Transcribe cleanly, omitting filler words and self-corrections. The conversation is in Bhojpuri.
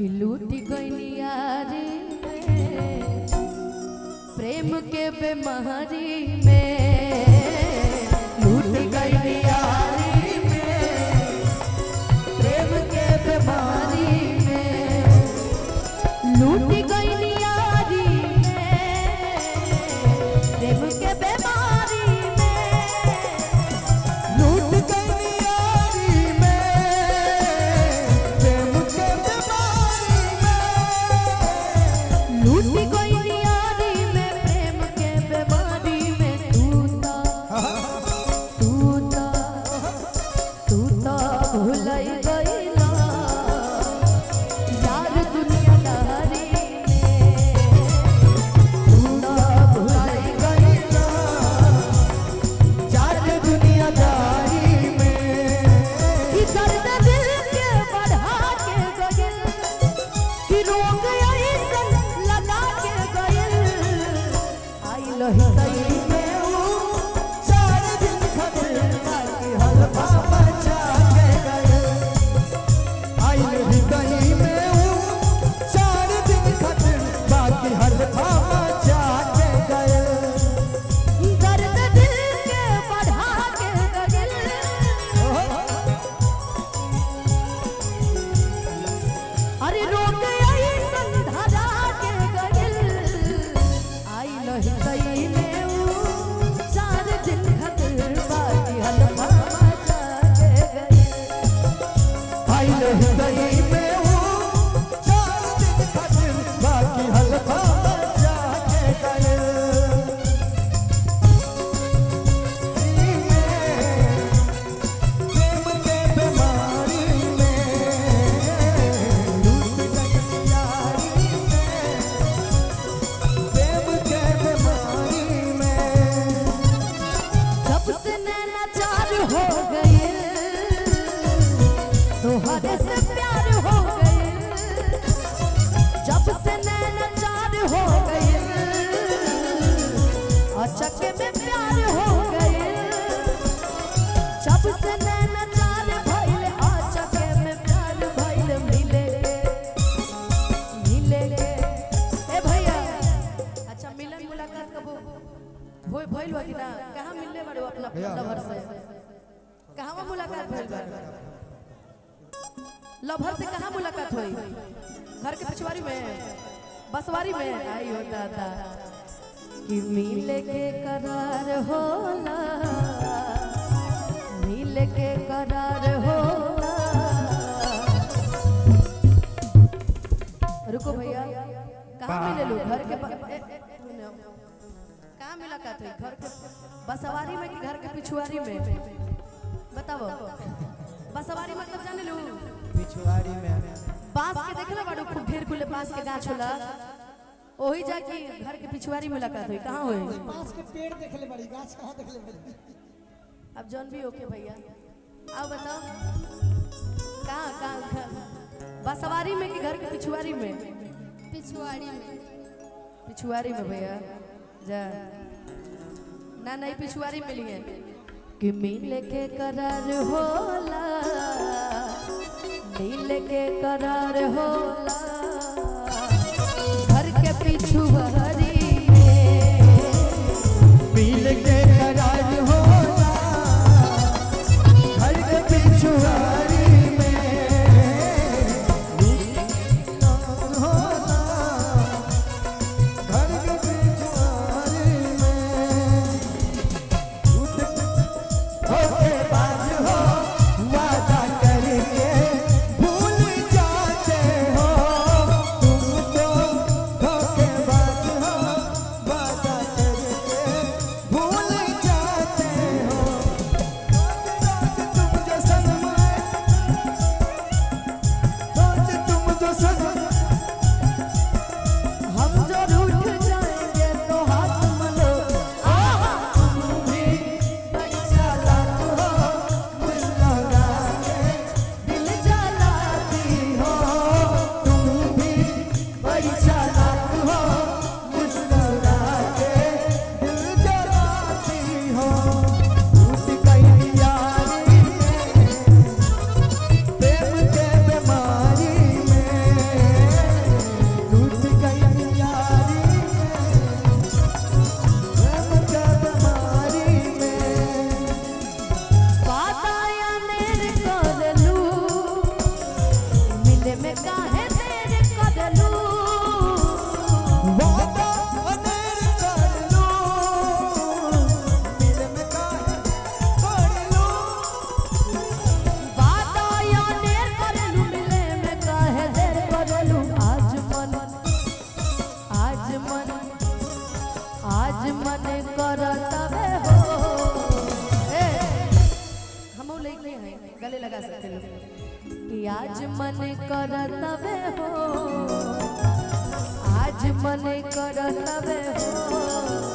कि लूट गई यारी में, प्रेम के बीमारी में लूट गई यारी में, प्रेम के बीमारी में लूट गई यारी में, प्रेम के बीमारी में लूट गई यारी में, प्रेम के बीमारी में। लूट गई यारी में, प्रेम के बीमारी में, तू ता तू ता तू ता भुलई गईला यार दुनियादारी में, तू ता भुलई गईला जात दुनियादारी में। कि दर्द दिल के बढ़ा के गइल, कि रोग ऐसन लगा के गइल, आई लही तई में ऊ चार दिन खातिर बाकी हलवा मचा के गए। आइल हृदय में ऊ चार दिन खातिर बाकी हलवा मचा के गए। दर्द दिल के बढ़ा के गइल, अरे रोग ऐसन धरा के गइल, आई लही तई में ऊ चार दिन खातिर बाकी हलवा मचा के गइल। आइल हृदय में ऊ चार दिन खातिर बाकी हलवा मचा के गए। प्रेम के बीमारी में लूट गई यारी में, प्रेम के बीमारी में। जब से नैना चार हो गए तोहरे से प्यार हो गए, जब से नैना चार हो गए अचक में प्यार हो गए, जब से नैना चार भइल अचक में प्यार भइल, मिले के मिले के ए भैया। अच्छा मिलन मुलाकात कबो होय भइल बा कि ना? कहाँ मिलले बाड़ू अपना लवर से? कहाँ मुलाकात भइल बा लवर से? कहाँ मुलाकात होई? घर के पिछवाड़ी में, बसवारी में? आई हो दादा कि मिले के करार होला, मिले के करार होला। रुको भैया, कहाँ मिले लो घर के सुनो। कहाँ मुलाकात हुई? घर के बसवारी में कि घर के पिछुआरी में? बताओ। बसवारी मतलब जाने लू? पिछवाड़ी में। बांस के देखले बाड़ू खूब ढेर कुले बांस के गाछ होला, ओही जाके घर के पिछुआरी मुलाकात हुई? कहाँ हुई? बांस के पेड़ देखले बड़ी, गाछ कहाँ देखले बड़ी? अब जौन भी ओके भैया, आओ बताओ कहाँ कहाँ कहाँ? बसवारी में कि घर के पिछुआरी में? पिछवाड़ी में। पिछुआरी में भैया जा ना नहीं पिछुआरी मिली है कि मिल के करार होला, मिल के करार होला घर के पिछुआरी में, मिल के करार होला घर के पिछुआरी में, मिल के करार होला घर के पिछुआरी में। झूठ धोखेबाज हो, वादा करके भूल जाते हो, तुम तो धोखेबाज लगा सकते हो कि आज मन करतवे हो, आज मन करतवे हो।